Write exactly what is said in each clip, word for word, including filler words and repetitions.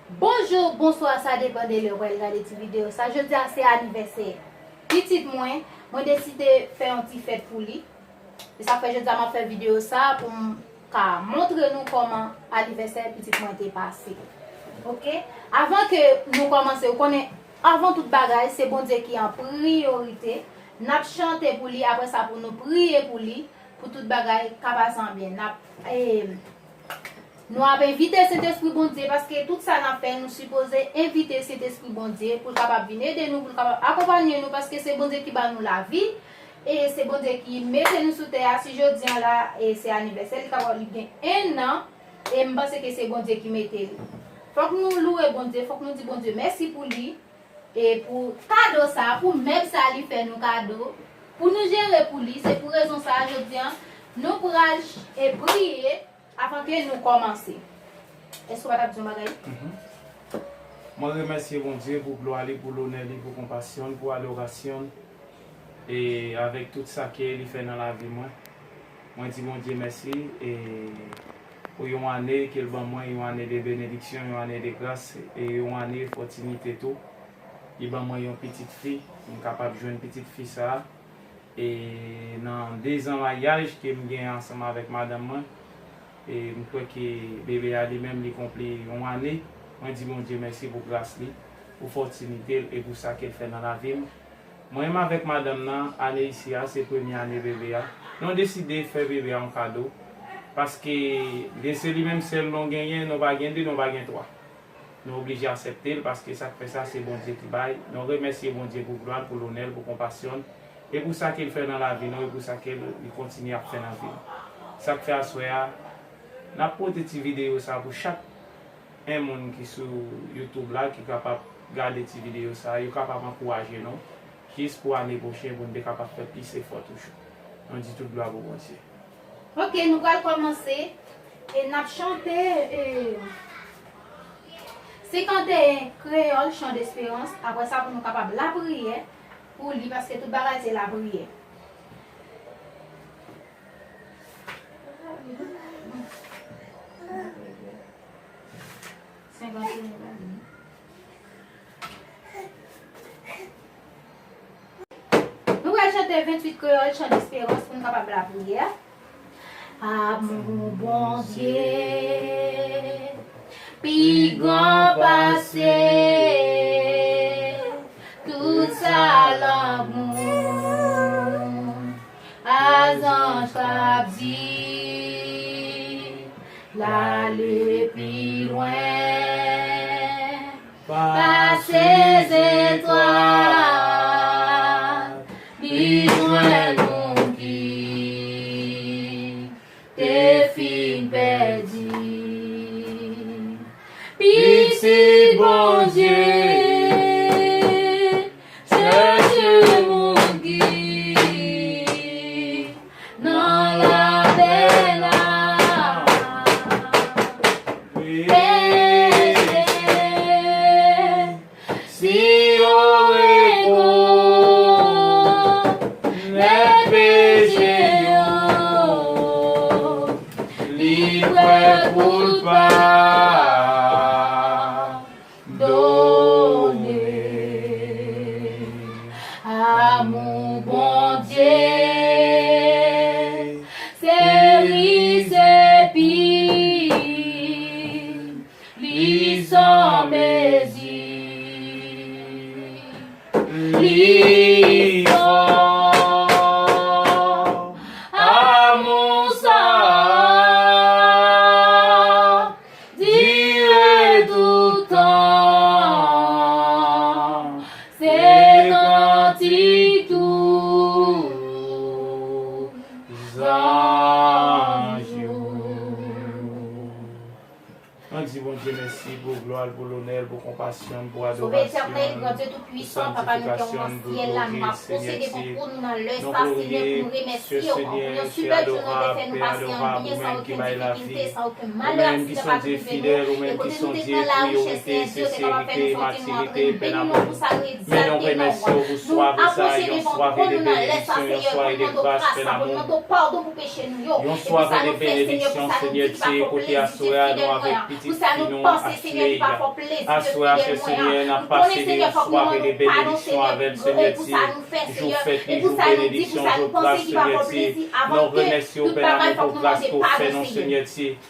Bonjou, bonswa, sa depann de lè w pral gade ti videyo sa. Jodi a se anivèsè pitit mwen, mwen deside fè yon ti fèt pou li. Se sa k fè jodi a m ap fè videyo sa pou m ka montre nou kòman anivèsè pitit mwen te pase. Oke? Avan ke nou kòmanse, ou konnen, avan tout bagay, se Bondye ki an priyorite. N ap chante pou li, apre sa pou nou priye pou li, pou tout bagay ka pase an byen. N ap, e, nou ap envite Sentespri Bondye, paske tout sa n ap fè, nou sipoze envite Sentespri Bondye pou l kapab vin ede nou, pou l kapab akonpanye nou, paske se Bondye ki ba nou lavi, e se Bondye ki mete nou sou tè a. Si jodi a la, e se anivèsè, li kapab li gen en an, e m panse ke se Bondye ki mete li. Fòk nou louwe Bondye, fòk nou di Bondye mèsi pou li, e pou kado sa, pou mèb sa li fè nou kado, pou nou jere pou li. Se pou rezon sa a, jodi a, nou pral ch-, e priye avan ke nou kòmanse. Èske w pa t ap di yon bagay? Mhm. Mwen remèsye Bondye pou glwa li, pou lonè li, pou konpasyon l, pou adorasyon l, e avèk tout sa ke li fè nan lavi mwen. Mwen di Bondye mèsi, e pou yon ane ke l ban mwen, yon ane de benediksyon, yon ane de gras, e yon ane fòtinite tou. Li ban mwen yon pitit fi, m kapab jwenn pitit fi sa a. E nan de zan maryaj ke m gen ansanm avèk madanm mwen, e m kwè ke bebe a li menm li konpli yon ane. Mwen di Bondye mèsi pou gras li, pou fòtinite l e pou sa ke l fè nan lavi m. Mwen menm avèk madanm nan, ane isi a, se premye ane bebe a. Nou deside fè bebe a yon kado, paske de se li menm sèl nou genyen, nou pa gen de, nou pa gen twa. Nou oblije aksepte l, paske sa k fè sa, se Bondye ki bay. Nou remèsye Bondye pou glwa l, pou lonè l, pou konpasyon l, e pou sa ke l fè nan lavi nou, e pou sa ke l, li kontinye ap fè nan vi nou. Sa k fè aswè a, n ap pote ti videyo sa pou chak en moun ki sou YouTube la, ki kapab gade ti videyo sa, yo kapab ankouraje nou, jis pou ane pwochen, pou n te kapab fè plis efò toujou. Nou di tout glwa pou Bondye. Oke, nou pral kòmanse, e n ap chante, e, senkanteyen kreyòl, Chan Desperans. Apre sa, pou nou kapab lapriyè pou li, paske tout bagay se lapriyè. Senkanteyen. Nou pral chante venntuit kreyòl, Chan Desperans, pou n kapab lapriyè. Amou Bondye pi gran pase tout sa lanmou. A zanj k ap di l ale pi lwen pase zetwal, li jwenn moun ki te fin pèdi. Pitit Bondye, chèche moun ki nan lapè la. Peche, si yo rekonèt peche yo, li prè pou l padone. Amou Bondye, se li, se pi li san mezi. Li fò. Amou sa dire tout tan. Se kantik tout zanj yo. Ann di Bondye mèsi pou glwa l, pou lonè l, pou konpasyon l, pou adorasyon l, pou santifikasyon l, pou glorifye Senyè Dye. Nou glorifye Senyè Dye, Pè adorab, Pè adorab, ou menm ki bay lavi, ou menm ki se yon Dye fidèl, ou menm ki se yon Dye priyorite, senserite, matirite, pèn amou. Men nou remèsye w pou swave sa, yon swave de benediksyon, yon swave de gras, pèn amou. Yon swave de benediksyon, Senyè Dye, kote aswè a nou avèk pitit fi nou, Panse, Senyè, ki pa fè w plezi depi dèyè mwen an. Ou konnen, Senyè, fòk nou mande w padon, Senyè, pou, pou sa nou fè, Senyè. E pou sa nou di, pou sa nou panse ki pa fè w plezi, avan ke tout bagay, fòk nou mande w padon, Senyè.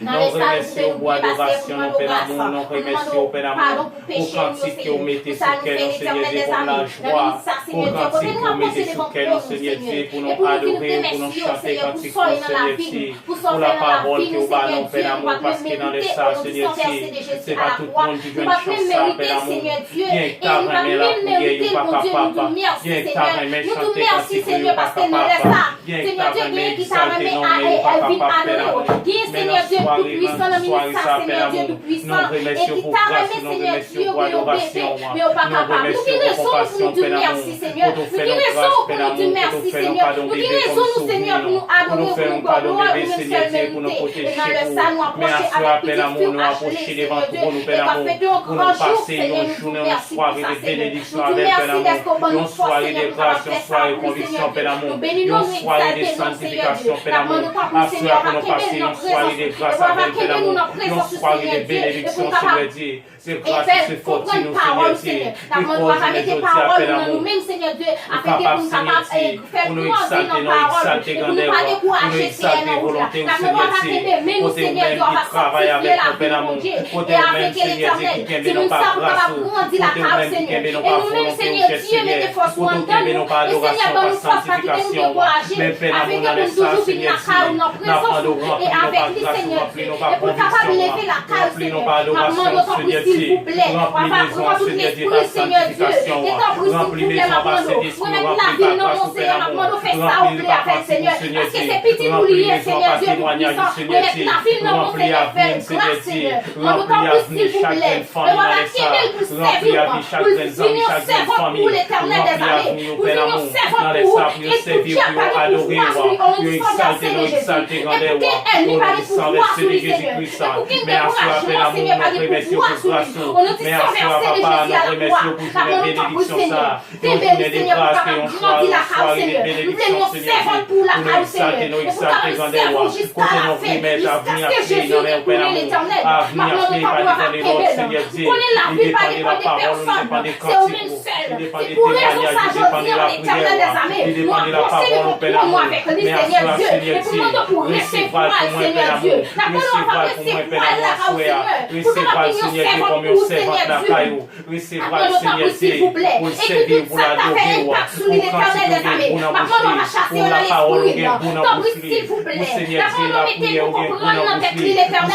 Nan lè sa, nou te obliye pase pou mande w gras, pou nou mande w padon pou peche nou yo, Senyè. Pou sa nou fè, Letènèl dèzame, nan minit sa, Senyè Dye, kote nou apwoche devan twòn ou, Senyè, e pou nou di n remèsye w, Senyè, pou sa w ye nan lavi nou, pou sa w fè nan lavi nou, Senyè Dye, nou pa t menm merite, o non di san vèse de Jezi a la kwa, nou pa t menm merite, Senyè Dye, e nou pa t menm merite l, Bondye, nou di w mèsi, Senyè, nou di w mèsi, Senyè, paske nan lè sa, Senyè Dye, genyen ki ta renmen a, e, e, vin adore w. Genyen, Senyè Dye Toupwisan, nan minit sa, Senyè Dye Toupwisan, e ki ta renmen, Senyè Dye, gen yon bebe, men yo pa kapab. Nou gen rezon pou nou di w mèsi, Senyè. Nou gen rezon pou nou di w mèsi, Senyè. Nou gen rezon, nou, Senyè, pou nou adore w, pou nou ba w glwa, ou menm sèl merite. E nan lè sa, nou apwoche avèk pitit fi w, Ashley, Senyè Dye, e k ap fete yon gran jou, Senyè, nou di w mèsi pou sa, Senyè. Nou di w mèsi dèske w ban nou fòs, Senyè, pou n kapab fè sa pou li, Senyè Dye. Nou beni non w, nou egzalte non, Senyè Dye. N ap mande w tanpri, Senyè, w ap kenbe nou nan prezans ou, e w ap kenbe nou nan prezans ou, Senyè Dye, e pou n kapab, e fè konprann pawòl ou, Senyè. N ap mande w ap mete pawòl ou nan nou menm, Senyè Dye, afenke pou n kapab, e, fè nou grandi nan pawòl ou, e pou nou pa dekouraje, Senyè, nan wout la. N ap mande w ap kenbe men nou, Senyè Dye, w ap sanktifye lavi nou, Bondye, e afenke, Letènèl, timoun sa pou kapab grandi lakay ou, Senyè. E nou menm, Senyè Dye, mete fòs ou anndan nou, e, Senyè, ban nou fòs, pa kite nou dekouraje, afenke pou n toujou vin lakay ou nan prezans ou e avèk li, Senyè Dye, e pou n kapab leve lakay ou, Senyè. N ap mande w tanpri, silvouplè, w ap pran tout lespri, Senyè Dye, e tanpri, silvouplè, m ap mande w, remèt lavi l nan men w, Senyè, m ap mande w fè sa w vle avè l, Senyè, paske se pitit ou li ye, Senyè Dye Toupwisan, remèt lavi l nan men w, Senyè, fè l gras, Senyè. Mande w tanpri, silvouplè, e w ap kenbe l pou sèvi w, pou l vin yon sèvant pou w, Letènèl dèzame, pou l vin yon sèvant pou ou, e pou Dye ap ba nou pouvwa pou li, o non di san vèse de Jezi, e pou kenn ènmi pa gen pouvwa sou li, Senyè, e pou kenn dekourajman, Senyè, pa gen pouvwa sou li, o non di san vèse de Jezi a la kwa, n ap mande w tanpri, Senyè, kenbe li, Senyè, pou l kapab grandi lakay ou, Senyè. Nou vle nou yon sèvant pou w lakay ou, Senyè, e pou l kapab sèvi w jiska lafen, jiskaske Jezi retounen, Letènèl. M ap mande w tanpri pou w kapab kenbe l. Ou konnen lavi l pa depann de pèsòn, se ou menm sèl. Se pou rezon sa, jodi a, Letènèl dèzame, nou apwoche devan twòn ou avèk li, Senyè Dye, e pou mande w pou resevwa l, Senyè Dye. N ap mande w ap resevwa l lakay ou, Senyè, pou l kapab vin yon sèvant pou ou, Senyè Dye. Resevwa l, Senyè Dye, pou l sèvi w, pou l adore w, pou kantik ou gen gou nan bouch li, pou lapawòl ou gen gou nan bouch li, pou, Senyè Dye, lapriyè ou gen gou nan bouch li, pou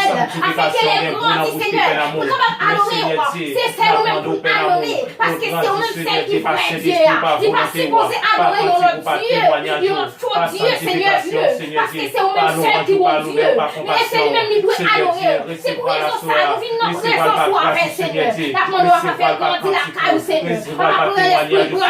santifikasyon gen gou nan bouch li, Pè lanmou. Wi, Senyè Dye, n ap mande w, Pè lanmou, pou grandi, Senyè Dye, pa Sentespri w, pa volonte w, pa pratik ou, pa temwayaj ou, pa santifikasyon, Senyè Dye, pa lwanj ou, pa lonè w, pa konpasyon w, Senyè Dye, resevwa l aswè a, resevwa l pa gras ou, Senyè Dye, resevwa l pa kantik ou, resevwa l pa temwayaj ou,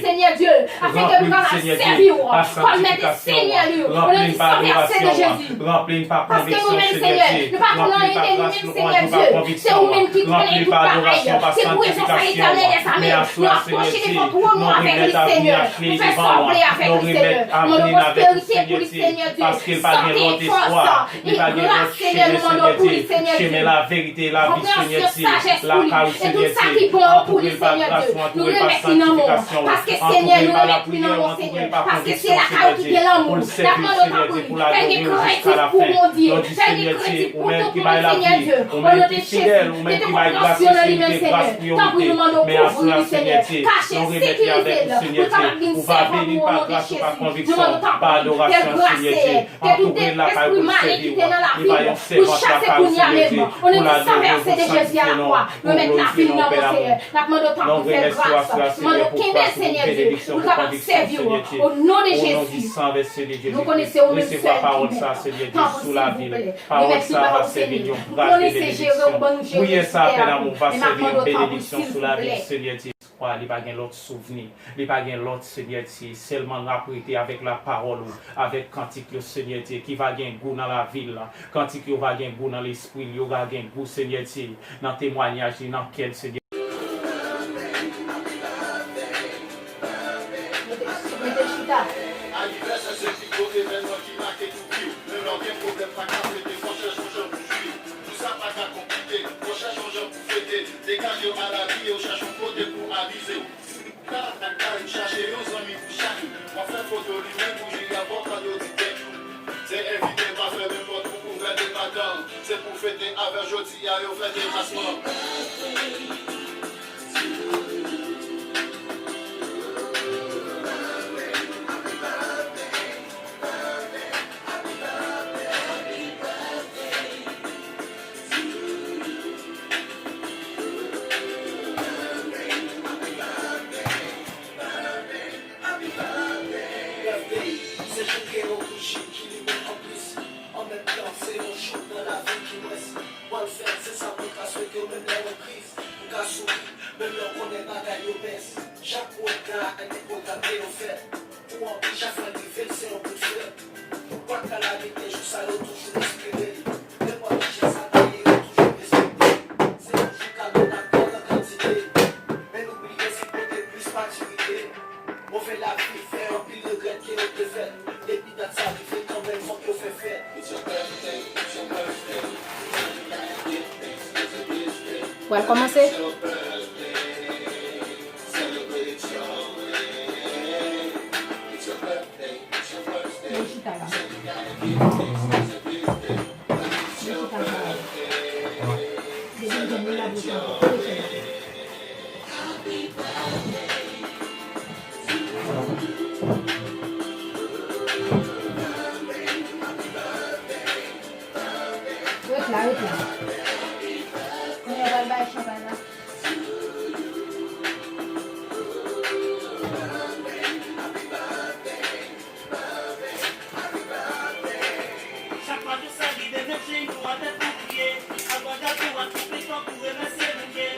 Senyè Dye, ranpli m, Senyè Dye, pa santifikasyon w, ranpli m pa adorasyon w, ranpli m pa konviksyon, Senyè Dye, ranpli m pa gras, lwanj ou, pa konviksyon w, ranpli m pa adorasyon, pa santifikasyon w, men aswè a, Senyè Dye, nou remèt avni Ashley devan w, nou remèt avni l avèk ou, Senyè Dye, paske l pa gen lòt espwa, li pa gen lòt chemen, Senyè Dye, chemen laverite, lavi, Senyè Dye, lakay ou, Senyè Dye, antoure l pa gras ou, antoure l pa santifikasyon w, antoure l pa lapriyè w, antoure l pa konviksyon, Senyè Dye, pou l sèvi w, Senyè Dye, pou l adore w jiska lafen. Nou di, Senyè Dye, ou menm ki bay lavi, ou menm ki fidèl, ou menm ki bay gras, Senyè Dye, gras pou yo mete. Men aswè a, Senyè Dye, nou remèt li avèk ou, Senyè Dye, ou pa beni l pa gras ou pa konviksyon, pa adorasyon, Senyè Dye. Antoure l lakay pou l sèvi w. Li pa yon sèvant lakay ou, Senyè Dye, pou l adore w, pou l santifye non w, pou glorifye non w, Pè lanmou. Nou remèsye w aswè a, Senyè, pou gras ou, pou benediksyon, pou konviksyon, Senyè Dye. O non di san vèse de Jezi Kris, resevwa pawòl sa a, Senyè Dye, sou lavi l. Pawòl sa a va sèvi l yon gras de benediksyon. Priyè sa a, Pè lanmou, va sèvi yon benediksyon sou lavi l, Senyè Dye. Li pa gen lòt souvni, li pa gen lòt, Senyè Dye, sèlman l ap rete avèk lapawòl ou, avèk kantik yo, Senyè Dye, ki va gen gou nan lavi l la. Kantik yo va gen gou nan lespri l, yo va gen gou, Senyè Dye, nan temwayaj li, nan kè l, Senyè. Mete, mete chita. Anivèsè se pi gwo evènman ki make tout vi w. Men lè w gen pwoblèm, pa ka fete, fò chèche yon jan pou jwi. Pou sa pa ka konplike, fò chèche Degaje w a lavi, yo chèche yon kote pou amize w. Ka ak kay, chache yon zanmi pou chak jou. W ap fè foto li menm pou jiri a pòt la, yo di thank you. Se envite pa fèmen pòt pou ouvè depatman. Se pou fete avè jodi a, yo fè deplasman. Birthday, se jou ke yon bouji ki limen konplis. An menm tan, se yon jou nan lavi ki mwens. W al fèt, se sa mwen ka swete w, menm lè w an kriz. Ou ka souri, menm lè w konnen bagay yo pès. Chak pwen nan ane kontan ke yo fèt. Pou anpil chak fwa l rive l se yon kout frèt. Ou pa ka lage tè jou sa yo toujou espere l. Nenpòt kijan sa ta ye yo toujou respekte l. Se yon jou kado n ap tann an kantite. Men nou bliye se pote plis matirite. Move lavi fè anpil regrèt ke yo te fèt. Depi dat sa rive kanmenm fòk yo fè fèt. It's your birthday, it's your birthday. Pral kòmanse. Mwen chita la. Mwen chita la. Depi m jwenn li la, mwen chita la. Ret la, ret la. Kounye a, pral bay chanpay la. Chak fwa jou sa rive, met jenou atè pou priye. Avan gato a koupe, fòk ou remèsye Bondye.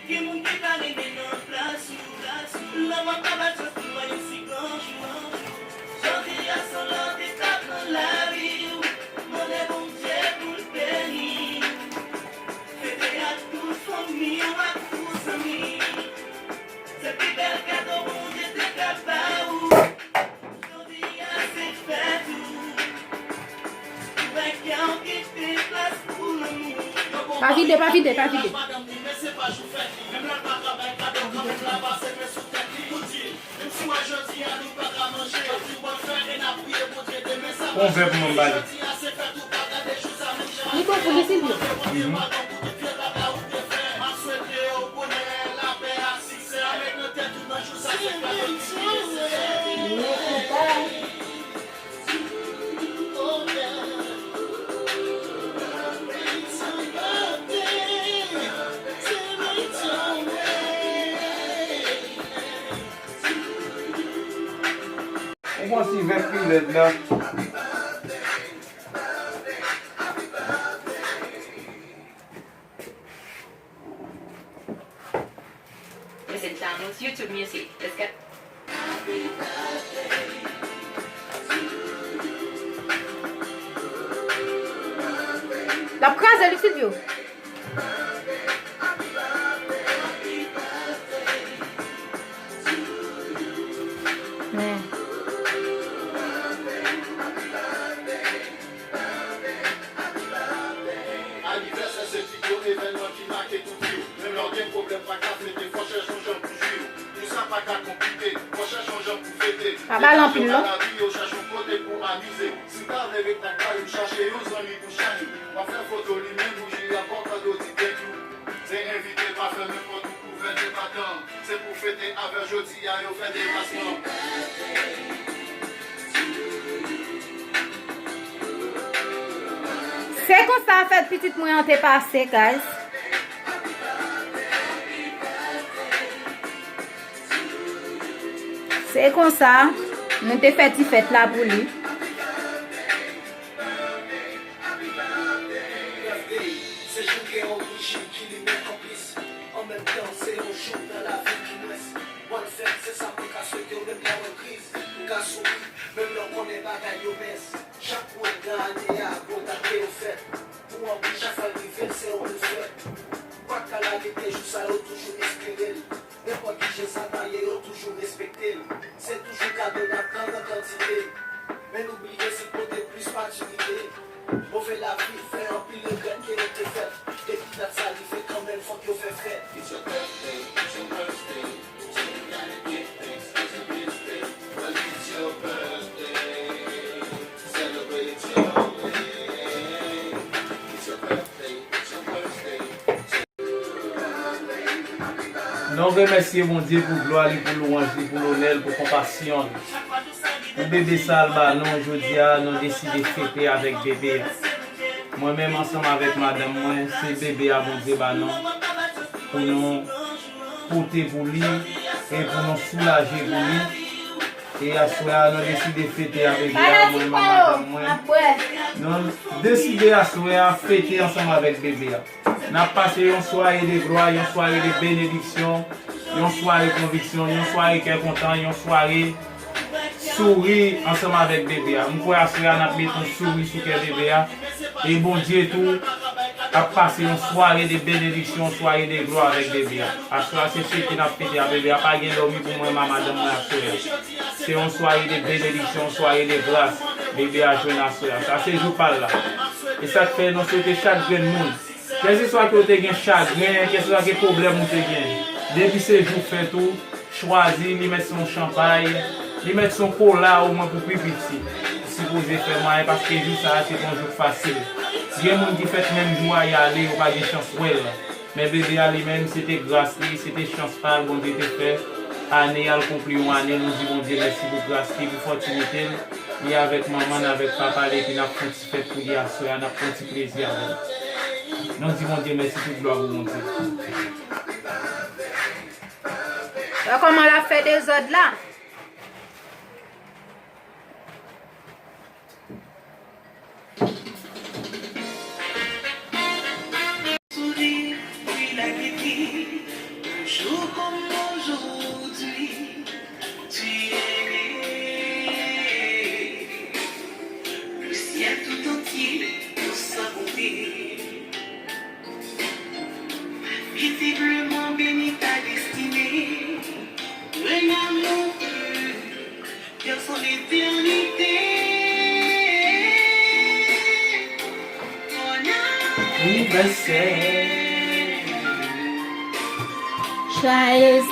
Gen moun ki pa renmen nan plas ou. Lanmò ka ba chans pou wè yon sigon jou. Jodi a se yon lòt etap nan lavi w. Mande Bondye pou l beni w. Fete ak tout fanmi w ak tout zanmi. Se pi bèl kado Bondye te ka ba ou. Jodi a se fèt ou. Ouvè kè w, kite plas pou lanmou. Pa vide, pa vide, pa vide. Menm lè l pa travay, kado kanmenm la pase men sou tèt li pou di. Menm si w wè jodi a nou pa ka manje, jodi w ap fè e n ap priye Bondye demen sa. Yon vè pou mwen ba li. Li bon pou li, Silvio. Ou bon si vèt pi lèd la. Listen to downloads YouTube music. Let's go. L ap kraze li, Silvio. Men. Anivèsè se pi gwo evènman ki make tout vi w. Menm lè w gen pwoblèm, pa ka flete, fò chèche yon jan pou jwi w. Pou sa pa ka konplike, fò chèche yon jan pou fete. Pa ba l anpil, non. Degaje w a lavi, yo chèche yon kote pou amize w. Si w ta vle ret ak kay ou, chache yon zanmi pou chak jou. W ap fè foto li menm, bouji a pòt la, yo di thank you. Se envite pa fèmen pòt ou ouvè depatman. Se pou fete avè jodi a, yo fè deplasman. Se konsa fèt pitit mwen an te pase, guys. Se konsa, nou te fè ti fèt la pou li. Birthday, se jou ke yon bouji ki limen konplis. An menm tan, se yon jou nan lavi ki mwens. W al fèt, se sa mwen ka swete w, menm lè w an kriz. Ou ka souri, menm lè w konnen bagay yo mens. Chak pwen nan ane a, kontan ke yo fèt. Pou anpil, chak fwa l rive, se yon kout frèt. Ou pa ka lage tè jou sa yo toujou espere l. Nenpòt kijan sa ta ye, yo toujou respekte l. Se toujou kado n ap tann an kantite. Men nou bliye se pote plis matirite. Move lavi fè anpil regrèt ke nou te fèt. Depi dat sa rive kanmenm fòk Nou remèsye Bondye pou glwa li, pou lwanj li, pou lonè l, pou konpasyon l. Pou bebe sa l ba nou jodi a, nou deside fete avèk bebe a. Mwen menm ansanm avèk madanm mwen, se bebe a Bondye ba nou, pou nou pote pou li e pou nou soulaje pou li. E aswè a, nou deside fete a bebe a, mwen menm madanm mwen. Nou deside aswè a fete ansanm avèk bebe a. N ap pase yon sware de glwa, yon sware de benediksyon, yon sware konviksyon, yon sware kè kontan, yon sware souri ansanm avèk bebe a. M kwè aswè a n ap mete yon souri sou kè bebe a. E Bondye tou ap pase yon sware de benediksyon, yon sware de glwa avèk bebe a. Aswè a se fete n ap fete a bebe a. Pa gen dòmi pou mwen, m a madanm mwen aswè a. Se yon sware de benediksyon, yon sware de gras bebe a jwenn aswè a. Sa se jou pa l la. E sa k fè nou swete chak grenn moun, kèlseswa ke w te gen chagren, kèlseswa ke pwoblèm ou te gen, depi se jou fèt ou, chwazi li mèt se yon chanpay, li mèt se yon kola omwen pou pi piti. Ou sipoze fè mwayen paske jou sa a se pa yon jou k fasil. Gen moun ki fèt menm jou a y ale, yo pa gen chans wè l. Men bebe a li menm, se te gras li, se te chans pa l Bondye te fè ane a l konpli yon ane. Nou di Bondye mèsi pou gras li, pou fòtinite l. Li avèk manman l, avèk papa l, epi n ap fè yon ti fèt pou li aswè a, n ap pran ti plezi avè l. Nou di Bondye mèsi, tout glwa pou Bondye. Wè kòman l ap fè dezòd la? Sourire, puis la gaieté, un jour comme aujourd'hui, tu es né. Le ciel tout entier pour sa beauté. Paisiblement bénis ta destinée. Un amour pur, vers son éternité. Bon anivèsè. Joyeux